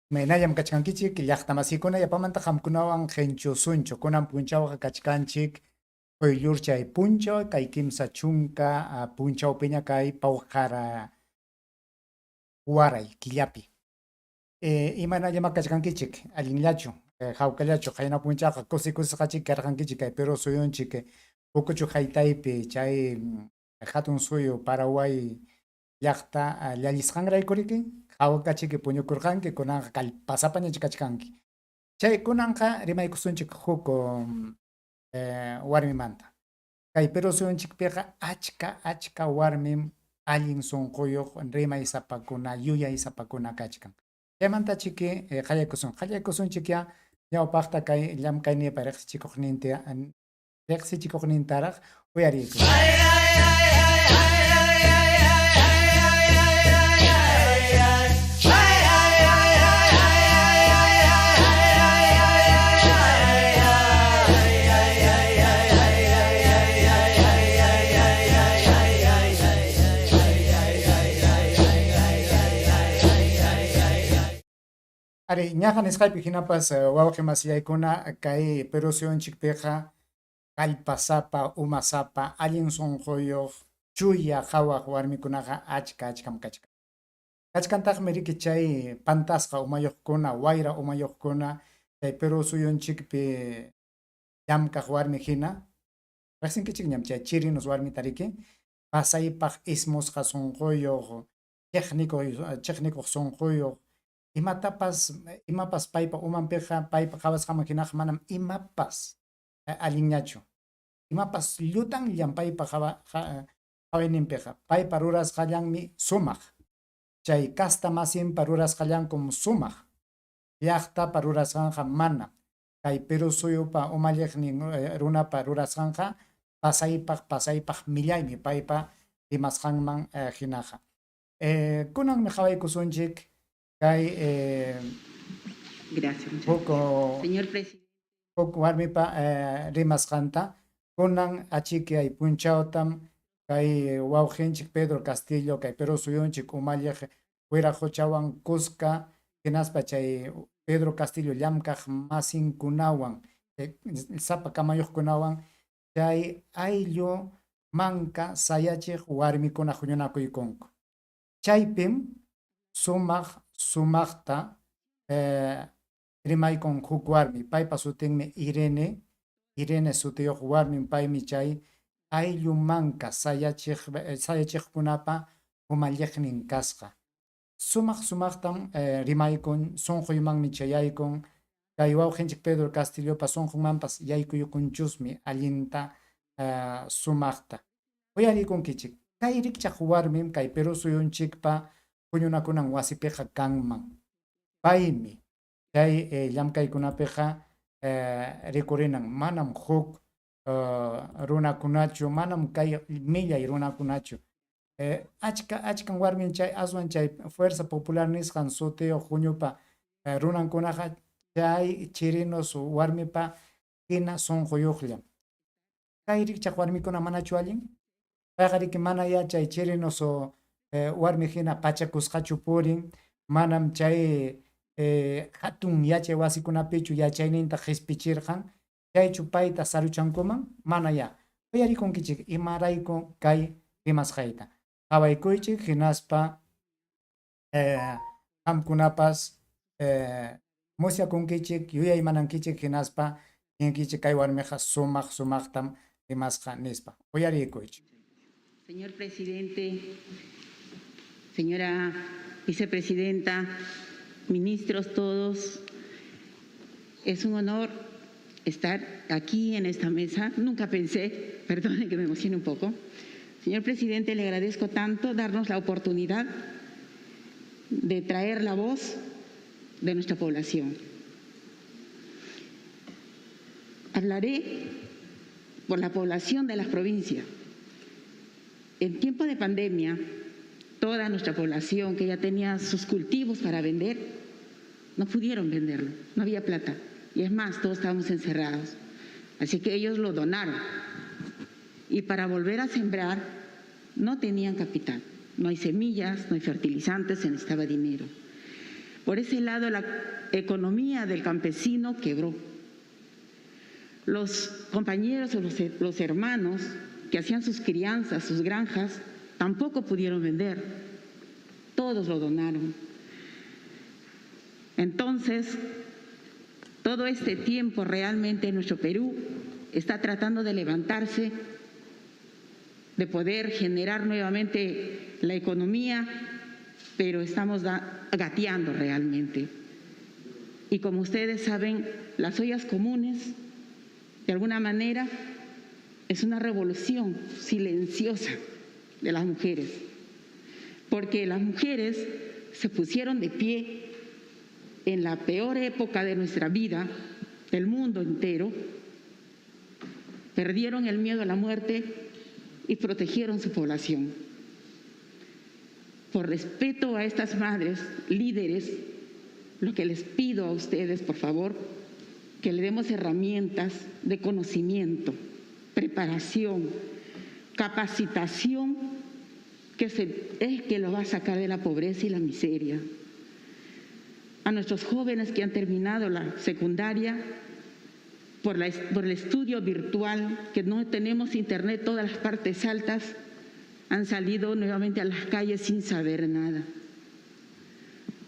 Imaynallam kachkankichik llaqtamasikuna yapamanta qamkunawan qinchusunchu kunan punchawqa kachkanchik quyllurchay punchaw kay 30 punchawpiña kay pawqara waray killapi. Imaynallam kachkankichik allinllachu hawkallachu qayna punchawqa kusi kusisqachik karqankichik kay Perú suyunchik Pukuchu haytaypi chay hatun suyu Paraguay llaqta llallisqanrayku riki hawkachiki puñukurqanki kunanqa kallpasapañach kachkanki. Chay kunanqa rimaykusunchik huk warmimanta. Kay Perú suyunchikpiqa achka achka warmim allin sunquyuq rimaysapakuna yuyaysapakuna kachkan. Chaymanta chiki qallaykusun. Qallaykusunchikyá ñawpaqta kay llamk'ayniypa riqsichikuqninta riqsichikuqnintaraq uyariykusun. Ari, ñaqa nisqaypi hinapas wawqi masillaykuna kay Perú suyunchikpiqa kallpasapa, umasapa, allin sunquyuq, chuya qhawaq warmikunaqa achka achkam kachkan. Kachkantaqmi riki chay pantasqa umayuqkuna, wayra umayuqkuna chay Perú suyunchikpi llamkaq warmi hina, riqsinkichikñam chay Chirinos warmita riki, pasaypaq ismusqa sunquyuq, chiqnikuq sunquyuq, imatapas imapas paypa umanpiqa paypa qhawasqanman hinaqa manam imapas allinñachu. Imapas llutanllam paypa qhawayninpiqa, paypa rurasqallanmi sumaq. Chay kasta masinpa rurasqallankum sumaq. Llaqtapa rurasqanqa manam. Kay Perú suyupa umalliqnin runapa rurasqanqa pasaypaq pasaypaq millaymi paypa rimasqanman hinaqa. Kunanmi qhawaykusunchik kay Gracias, muchas huk gracias. Señor presidente. huk warmipa rimasqanta. Kunan achikyay punchawtam kay wawqinchik Pedro Castillo kay Perú suyunchik umalliq Wiraqochawan kuska hinaspa chay Pedro Castillo llamkaq masinkunawan sapa kamayuqkunawan chay ayllu manka sayachiq warmikuna huñunakuykunku. Chaypim sumaq sumaqta rimaykun huk warmi, paypa sutinmi Irene, Irene sutiyuq warmim paymi chay ayllu manka sayachiq sayachiqkunapa umalliqnin kasqa. Sumaq sumaqtam rimaykun, sunquymanmi chayaykun, kay wawqinchik Pedro Castillopa sunqunmanpas yaykuykunchusmi allinta sumaqta. Uyarikunkichik, kay rikchaq warmim kay Perú suyunchikpa huñunakunan wasipiqa kanman. Paymi chay llamkaykunapiqa rikurinan, manam huk runakunachu, manam kay millay runakunachu. Achka achkan warmin chay aswan chay Fuerza Popular nisqan sutiyuq huñupa runankunaqa chay Chirinos warmipa hina sunquyuqllam. Kay rikchaq warmikuna manachu allin? Payqa riki manayá chay Chirinos warmi hina pachakusqachu purin, manam chay hatun yachay wasikunapichu yachayninta qispichirqan, chaychu payta saruchankuman? Manayá. Uyarikunkichik imarayku kay rimasqayta. Qhawaykuychik hinaspa qamkunapas musyakunkichik, yuyaymanankichik hinaspa ninkichik kay warmiqa sumaq sumaqtam rimasqa nispa. Uyarikuychik. Señor presidente, señora vicepresidenta, ministros todos, es un honor estar aquí en esta mesa. Nunca pensé, perdonen que me emocione un poco. Señor presidente, le agradezco tanto darnos la oportunidad de traer la voz de nuestra población. Hablaré por la población de las provincias. En tiempo de pandemia, toda nuestra población que ya tenía sus cultivos para vender, no pudieron venderlo, no había plata. Y es más, todos estábamos encerrados. Así que ellos lo donaron. Y para volver a sembrar, no tenían capital. No hay semillas, no hay fertilizantes, se necesitaba dinero. Por ese lado, la economía del campesino quebró. Los compañeros o los hermanos que hacían sus crianzas, sus granjas, tampoco pudieron vender. Todos lo donaron. Entonces, todo este tiempo realmente nuestro Perú está tratando de levantarse, de poder generar nuevamente la economía, pero estamos gateando realmente. Y como ustedes saben, las ollas comunes, de alguna manera, es una revolución silenciosa de las mujeres, porque las mujeres se pusieron de pie en la peor época de nuestra vida, del mundo entero, perdieron el miedo a la muerte y protegieron su población. Por respeto a estas madres líderes, lo que les pido a ustedes, por favor, que le demos herramientas de conocimiento, preparación, capacitación, que es que lo va a sacar de la pobreza y la miseria. A nuestros jóvenes que han terminado la secundaria, por el estudio virtual, que no tenemos internet, todas las partes altas, han salido nuevamente a las calles sin saber nada.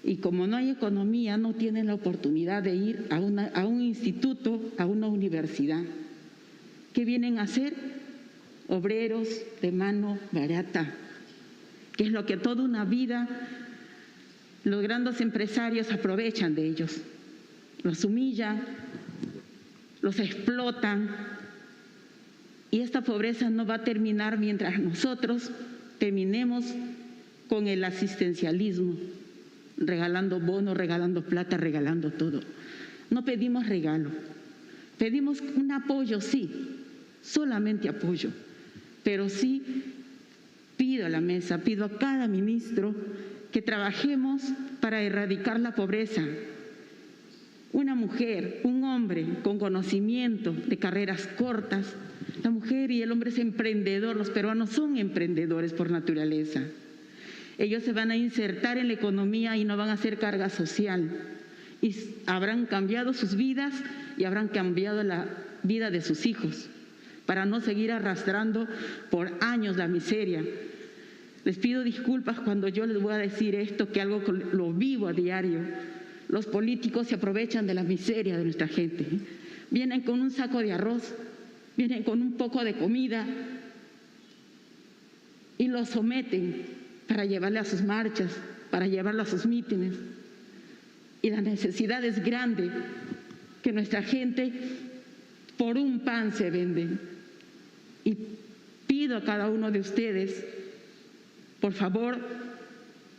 Y como no hay economía, no tienen la oportunidad de ir a un instituto, a una universidad. ¿Qué vienen a hacer? Obreros de mano barata, que es lo que toda una vida los grandes empresarios aprovechan de ellos. Los humillan, los explotan. Y esta pobreza no va a terminar mientras nosotros terminemos con el asistencialismo, regalando bonos, regalando plata, regalando todo. No pedimos regalo, pedimos un apoyo, sí, solamente apoyo, pero sí pido a la mesa, pido a cada ministro que trabajemos para erradicar la pobreza. Una mujer, un hombre con conocimiento de carreras cortas, la mujer y el hombre es emprendedor, los peruanos son emprendedores por naturaleza. Ellos se van a insertar en la economía y no van a hacer carga social. Y habrán cambiado sus vidas y habrán cambiado la vida de sus hijos para no seguir arrastrando por años la miseria. Les pido disculpas cuando yo les voy a decir esto, que algo lo vivo a diario. Los políticos se aprovechan de la miseria de nuestra gente. Vienen con un saco de arroz, vienen con un poco de comida y los someten para llevarle a sus marchas, para llevarlo a sus mítines. Y la necesidad es grande, que nuestra gente por un pan se vende. Y pido a cada uno de ustedes, por favor,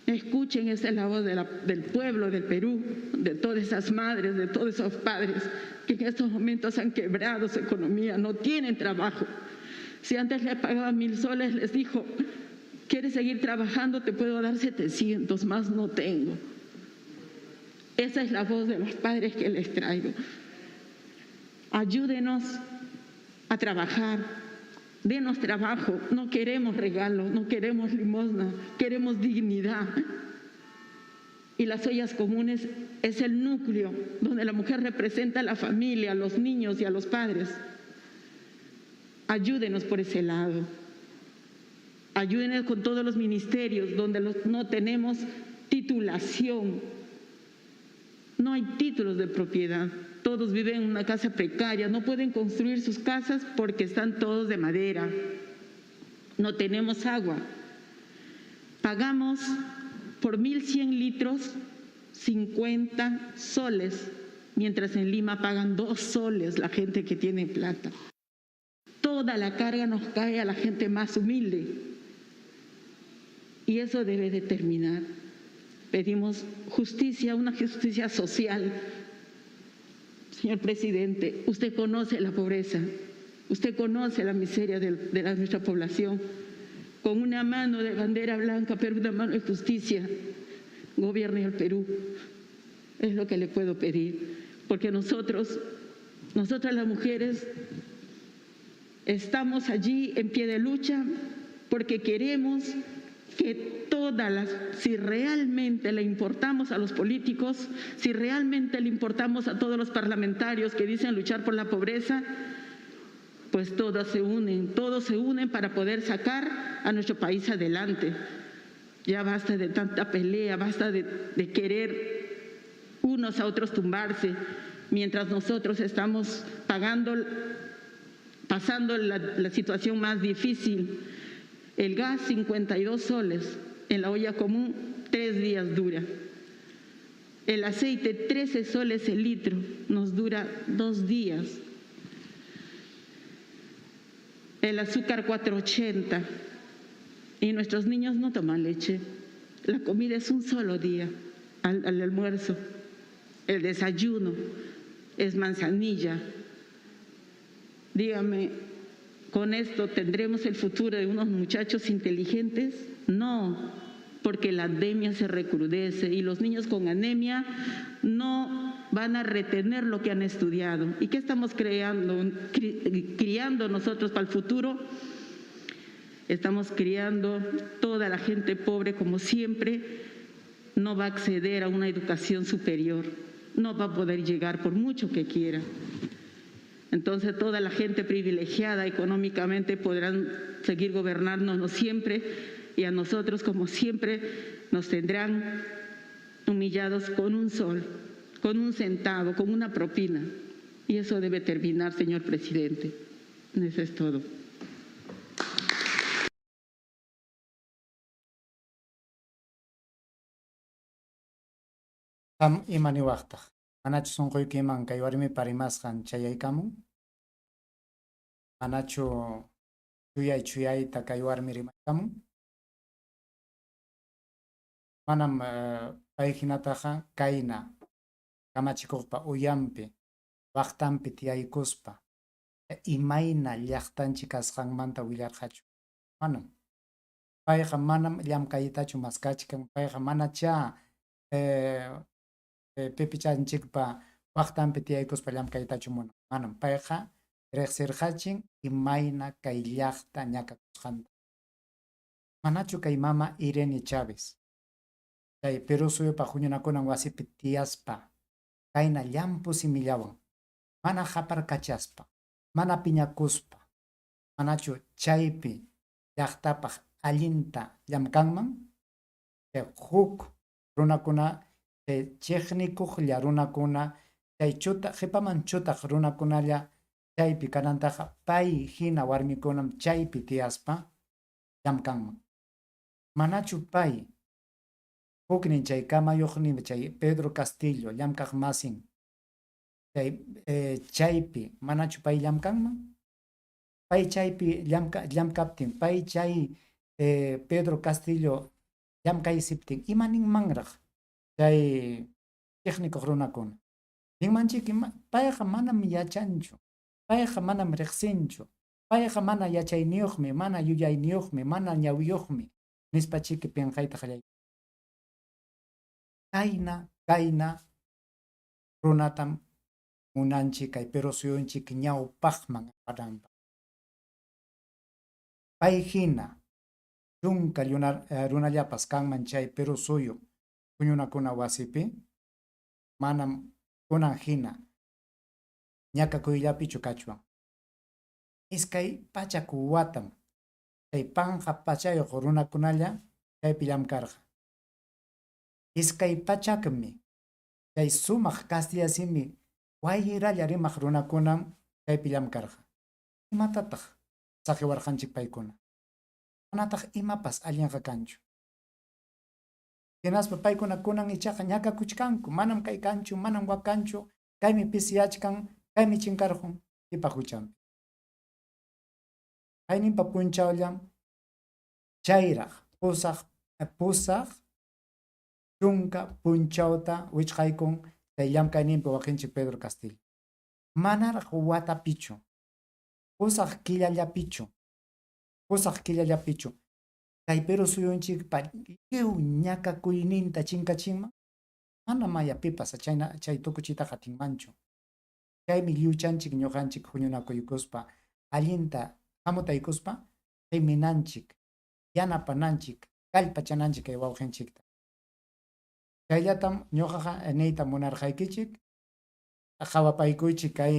escuchen, esta es la voz del pueblo del Perú, de todas esas madres, de todos esos padres que en estos momentos han quebrado su economía, no tienen trabajo. Si antes les pagaban 1000 soles, les dijo, ¿quieres seguir trabajando? Te puedo dar 700, más no tengo. Esa es la voz de los padres que les traigo. Ayúdenos a trabajar, denos trabajo, no queremos regalos, no queremos limosna, queremos dignidad. Y las ollas comunes es el núcleo donde la mujer representa a la familia, a los niños y a los padres. Ayúdenos por ese lado. Ayúdenos con todos los ministerios donde no tenemos titulación. No hay títulos de propiedad. Todos viven en una casa precaria, no pueden construir sus casas porque están todos de madera. No tenemos agua. Pagamos por 1100 litros 50 soles, mientras en Lima pagan 2 soles la gente que tiene plata. Toda la carga nos cae a la gente más humilde. Y eso debe de terminar. Pedimos justicia, una justicia social. Señor presidente, usted conoce la pobreza, usted conoce la miseria de nuestra población. Con una mano de bandera blanca, pero una mano de justicia, gobierne el Perú. Es lo que le puedo pedir, porque nosotras las mujeres, estamos allí en pie de lucha porque queremos que Todas las, si realmente le importamos a los políticos, si realmente le importamos a todos los parlamentarios que dicen luchar por la pobreza, pues todas se unen, todos se unen para poder sacar a nuestro país adelante. Ya basta de tanta pelea, basta de querer unos a otros tumbarse, mientras nosotros estamos pagando, pasando la situación más difícil. El gas, 52 soles, en la olla común, 3 días dura. El aceite, 13 soles el litro, nos dura 2 días. El azúcar, 4.80. Y nuestros niños no toman leche. La comida es un solo día, al almuerzo. El desayuno es manzanilla. Dígame, ¿con esto tendremos el futuro de unos muchachos inteligentes? No, porque la anemia se recrudece y los niños con anemia no van a retener lo que han estudiado. ¿Y qué estamos criando nosotros para el futuro? Estamos criando toda la gente pobre, como siempre, no va a acceder a una educación superior, no va a poder llegar por mucho que quiera. Entonces toda la gente privilegiada económicamente podrán seguir gobernándonos siempre y a nosotros, como siempre, nos tendrán humillados con un sol, con un centavo, con una propina. Y eso debe terminar, señor presidente. Eso es todo. Qam ima niwaqtaq? Manachu sunquykiman kay warmipa rimasqan chayaykamun? Manachu chuyay chuyayta kay warmi rimaykamun? Manam pay hinataqa kayna kamachikuqpa uyampi, waqtanpi tiyaykuspa imayna llaqtanchik kasqanmanta willarqachu. Manam. Payqa manam llamkaytachu maskachkan, payqa manachá pipichanchikpa waqtanpi tiyaykuspa llamkaytachu munan. Manam. Payqa riqsirqachin imayna kay llaqta ñakakusqanta. Manachu kay mama Irene Chávez, chay Perú suyupa huñunakunan wasipi tiyaspa, kayna llampu simillawan, mana qaparkachaspa, mana piñakuspa, manachu chaypi llaqtapaq allinta llamkanman? Chay huk runakuna, chay chiqnikuqlla runakuna, chay chuta qipaman chutaq runakunalla chaypi kanantaqa pay hina warmikunam chaypi tiyaspa llamkanman. Manachu pay huknin chay kamayuqnin chay Pedro Castillo llamkaq masin chay chaypi manachu pay llamkanman? Pay chaypi llamkaptin, pay chay Pedro Castillo llamkaysiptin ima ninmanraq chay chiqnikuq runakuna? Ninmanchik payqa manam yachanchu, payqa manam riqsinchu, payqa mana yachayniyuqmi, mana yuyayniyuqmi, mana ñawiyuqmi nispa chiki pinqayta qallayku. Kayna, kayna runatam munanchik kay Perú suyunchik ñawpaqman apananpaq. Pay hina chunka runallapas kanman chay Perú suyu huñunakuna wasipi, manam kunan hina ñakakuyllapichu kachwan. 200 watam chay panja pachayuq runakunalla chaypi llamkarqa. 200mi chay sumaq castilla simi wayralla rimaq runakunam chaypi llamkarqa. Imatataq saqiwarqanchik paykuna? Manataq imapas allinqa kanchu. Hinaspa paykuna kunan ichaqa ñakakuchkanku, manam kay kanchu, manam wak kanchu, kaymi pisiyachkan, kaymi chinkarqun, pipaq huchanpi. Kayninpa punchawllam chayraq pusaq chunka punchawta wichqaykun chay llamkayninpi waqinchik Pedro Castillo. Manaraq watapichu, pusaq killallapichu, pusaq killallapichu kay Perú suyunchikpa lliw ñakakuyninta chinkachinman, mana maya pipas chayna chay tukuchiytaqa atinmanchu. Chaymi lliwchanchik ñuqanchik huñunakuykuspa allinta hamutaykuspa qiminanchik, yanapananchik. Kallpachananchik kay wawqinchikta. Chayllatam ñuqaqa niyta munarqaykichik, qhawapaykuychik kay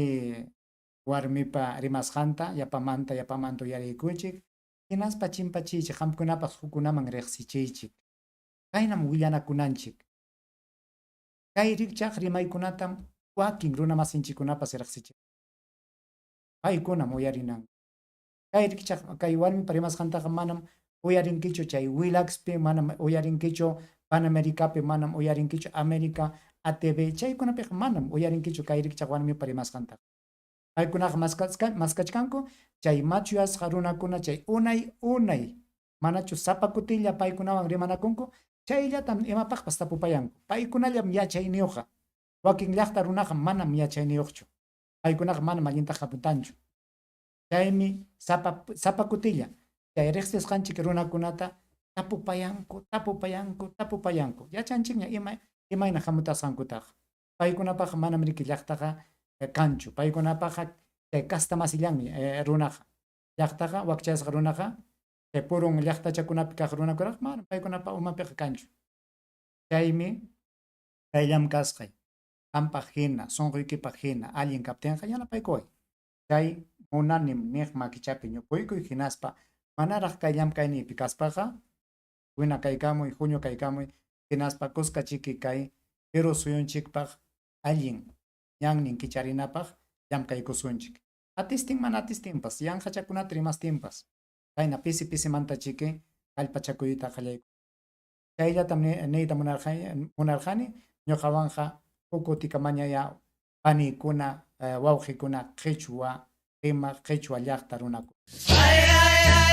warmipa rimasqanta, yapamanta yapamanta uyariykuychik, hinaspa chimpachiychik, qamkunapas hukkunaman riqsichiychik. Kaynam willanakunanchik. Kay rikchaq rimaykunatam wakin runamasinchikkunapas riqsichin. Paykunam uyarinanku. Kay rikchaq kay warmipa rimasqantaqa manam uyarinkichu chay Willaxpi, manam uyarinkichu Panamericapi, manam uyarinkichu América, ATV, chaykunapiqa manam uyarinkichu kay rikchaq warmipa rimasqantaqa. Paykunaqa maskachkanku chay machuyasqa runakuna chay unay unay manachu sapa kutilla paykunawan rimanakunku, chayllatam imapaqpas tapupayanku. Paykunallam yachayniyuqqa. Wakin llaqta runaqa manam yachayniyuqchu. Paykunaqa manam allinta hamutanchu. Chaymi sapa sapa kutilla chay riqsisqanchik runakunata tapupayanku, tapupayanku, tapupayanku. Yachanchikña ima imayna hamutasqankutaqa. Paykunapaqqa manam riki llaqtaqa kanchu. Paykunapaqqa chay kastamasillanmi runaqa. Llaqtaqa wakchasqa runaqa chay purun llaqtachakunapi kaq runakunaqa manam paykunapa umanpiqa kanchu. Chaymi kay llamk'asqay qampaq hina, sunquykipaq hina allin kaptinqa yanapaykuway. Chay munanim niq makichapi ñupuykuy hinaspa manaraq kay llamk'ayniypi kaspaqa winakaykamuy, huñukaykamuy hinaspa kuska chiki kay Perú suyunchikpaq allin ñannin kicharinapaq llamk'aykusunchik. Atistin mana atistinpas, yanqachakunata rimastinpas, kayna pisi pisimanta chiki kallpachakuyta qallayku. Chayllatam niyta munarqani, ñuqawanqa huk kutikamañayá paniykuna, wawqikuna qhichwa rimaq, qhichwa llaqta runakuna.